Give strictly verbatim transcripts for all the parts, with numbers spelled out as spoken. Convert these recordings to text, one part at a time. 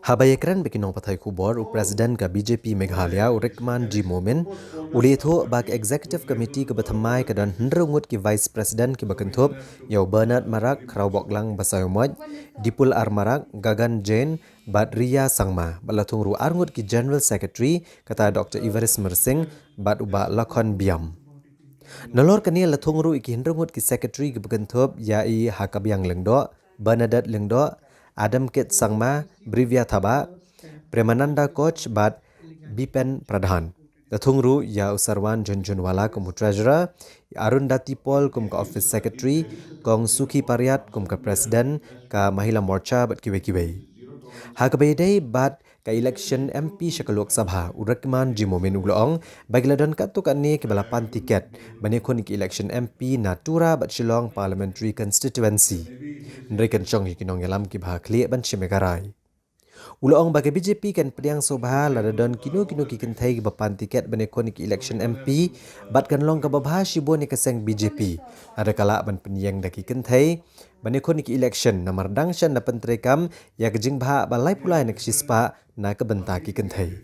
Haba ïakren bad ki nongpathai khubor, u President ka B J P Meghalaya, u Rikman G Momin, u la ïathuh ba ka Executive Committee kaba thymmai ka don hynriew ngut ki Vice President kiba kynthup ïa u Bernard Marak, Khrawboklang Basaiawmoit, Dipul R Marak, Gagan Jain bad Riya Sangma, bad la thung ruh ar ngut ki General Secretary, kata Doctor Evaris Myrsing bad u Bah Lakhon Biam. Nalor kane la thung ruh ïa ki hynriew ngut ki Secretary kiba kynthup ïa i Hakabiang Lyngdoh, Bernadette Lyngdoh, Adamkit Sangma, Brivia Thabah, Premananda Koch bad Bipen Pradhan. La thung ruh ïa u Sarwan Jhunjhunwala kum u Treasurer, ïa Arundhati Paul kum ka Office Secretary, Kong Sukhi Pariat kum ka President ka Mahila Morcha bad kiwei kiwei. Ha kaba ïadei bad ka election M P sha ka Lok Sabha, u Rikman G Momin u la ong ba ki la don katto katne kiba la pan tiket ban ïakhun ïa ka election M P na Tura bad Shillong Parliamentary Constituency. Hynrei kan shong ïa ki nongïalam kiba ha khlieh ban shim ïa ka rai. U la ong ba ka B J P kan pdiang sngewbha lada don kino kino ki kynthei kiba pan tiket ban ïakhun ïa ka election M P, bad kan long kaba bha shibun ïa ka seng B J P lada ka lah ban pynïeng da ki kynthei ban ïakhun ïa ka election, namar dang shen la pyntreikam ïa ka jingbha ba laiphew lai na ka shispah na ka bynta ki kynthei.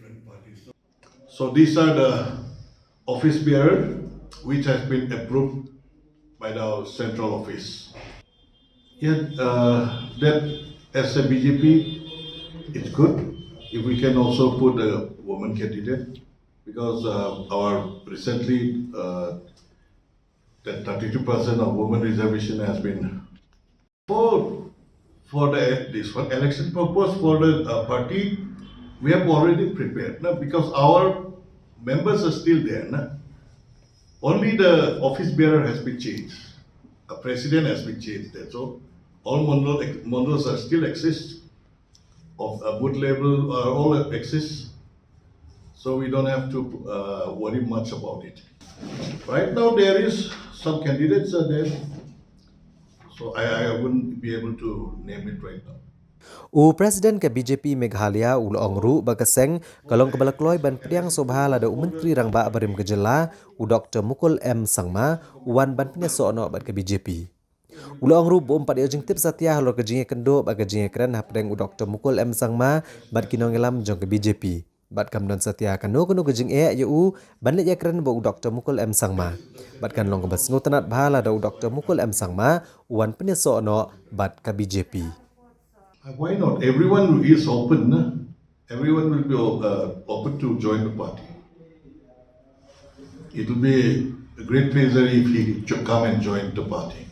So these are the office bearer which has been approved by the central office. Yet uh, that as a B J P, it's good if we can also put a woman candidate because uh, our recently uh, that thirty-two percent of women reservation has been for for the this one election purpose for the uh, party. We have already prepared now because our members are still there now. Only the office bearer has been changed. A president has been changed, that's all. All mandal, mandals are still exist. Of uh, booth level are all exist. So we don't have to uh, worry much about it. Right now there is some candidates are there. So I, I wouldn't be able to name it right now. U President ka B J P Meghalaya u la ong ruh ba ka seng ka long kaba la kloi ban pdiang sngewbha lada u Myntri Rangbah barim ka jylla, u Doctor Mukul M Sangma, u wan ban pynïasoh noh bad ka B J P. U la ong ruh ba um pat ïoh jingtip satia halor ka jingïakynduh bad ka jingïakren hapdeng u Doctor Mukul M Sangma bad ki nongïalam jong ka B J P. Bad kam don satia kano kano ka jingeh ïa u ban leit ïakren bad u Doctor Mukul M Sangma. Bad kan long kaba sngewtynnat bha lada u Doctor Mukul M Sangma u wan pynïasoh noh bad ka B J P. Uh, Why not? Everyone is open. Na? Everyone will be uh, open to join the party. It will be a great pleasure if he should come and join the party.